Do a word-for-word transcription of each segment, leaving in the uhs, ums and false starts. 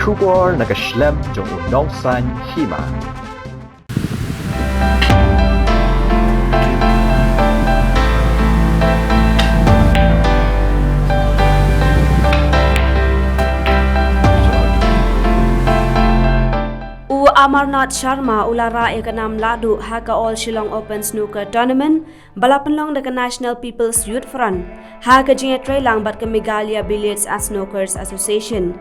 Khubor na ka shlem jong u nongsan hima. U Amarnath Sharma u la rah ïa ka nam lahduh ha ka All Shillong Open Snooker Tournament ba la pynlong da ka National People's Youth Front ha ka jingïatreilang bad ka Meghalaya Billiards and Snookers Association.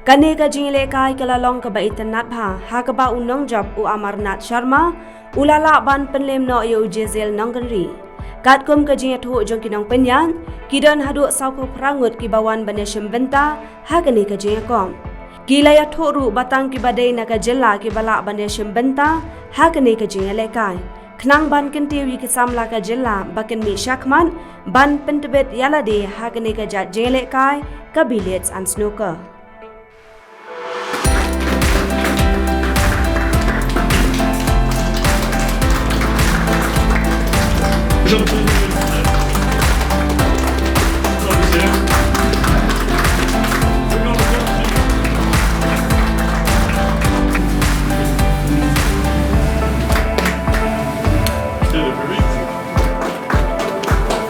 Kane ka jingïalehkai ka la long kaba itynnad bha ha kaba u nongjop u Amarnath Sharma u la lah ban pynlem noh ïa u Jezel Nongkynrih. Katkum ka jingïathuh jong ki nongpynïaid, ki don haduh sawphew phra ngut kiba wan ban ïashim bynta ha kane ka jingïakop. Ki la ïathuh ruh ba tang kiba dei na ka jylla kiba lah ban ïashim bynta ha kane ka jingïalehkai, khnang ban kyntiew ïa ki samla ka jylla ba kin mih shakhmat ban pyntbit ïa lade ha kane ka jait jingïalehkai ka Billiards and Snooker.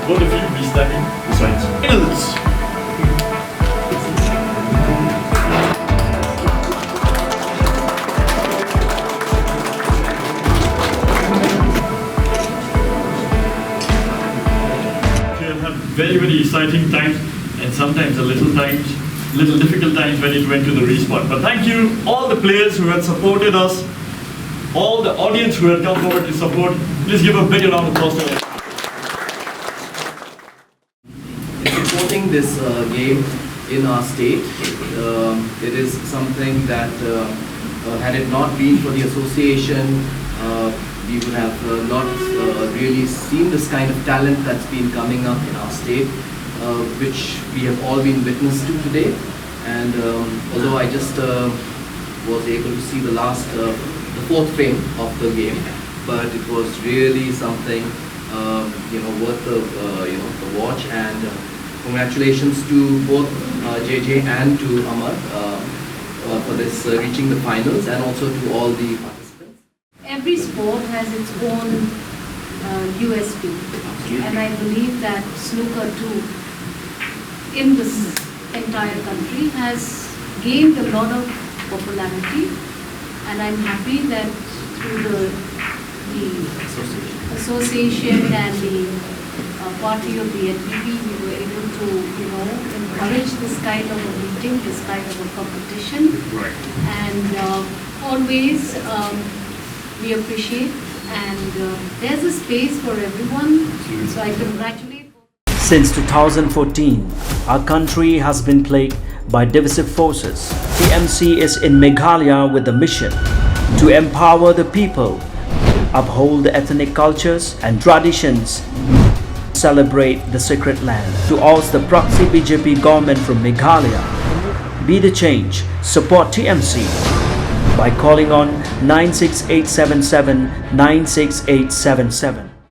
Both of you be standing beside me. Finals. We'll have very, very exciting times and sometimes a little times, little difficult times when it went to the respot. But thank you, all the players who had supported us, all the audience who had come forward to support. Please give a big round of applause to all. In supporting this uh, game in our state. Um, it is something that, uh, uh, had it not been for the association, uh, we would have uh, not uh, really seen this kind of talent that's been coming up in our state, uh, which we have all been witness to today. And um, although I just uh, was able to see the last, uh, the fourth frame of the game, but it was really something, um, you know, worth the, uh, you know, the watch. And uh, congratulations to both uh, J J and to Amar uh, uh, for this uh, reaching the finals, and also to all the participants. Every sport has its own uh, U S P, and I believe that snooker too, in this entire country, has gained a lot of popularity, and I'm happy that through the, the association and the uh, party of the N P P, we were able to, you know, encourage this kind of a meeting, this kind of a competition. Right. And uh, always um, we appreciate, and uh, there's a space for everyone. Absolutely. So I congratulate. Since two thousand fourteen, our country has been plagued by divisive forces. T M C is in Meghalaya with the mission to empower the people, uphold the ethnic cultures and traditions, celebrate the sacred land. To oust the proxy B J P government from Meghalaya, be the change, support T M C by calling on nine six eight seven seven nine six eight seven seven.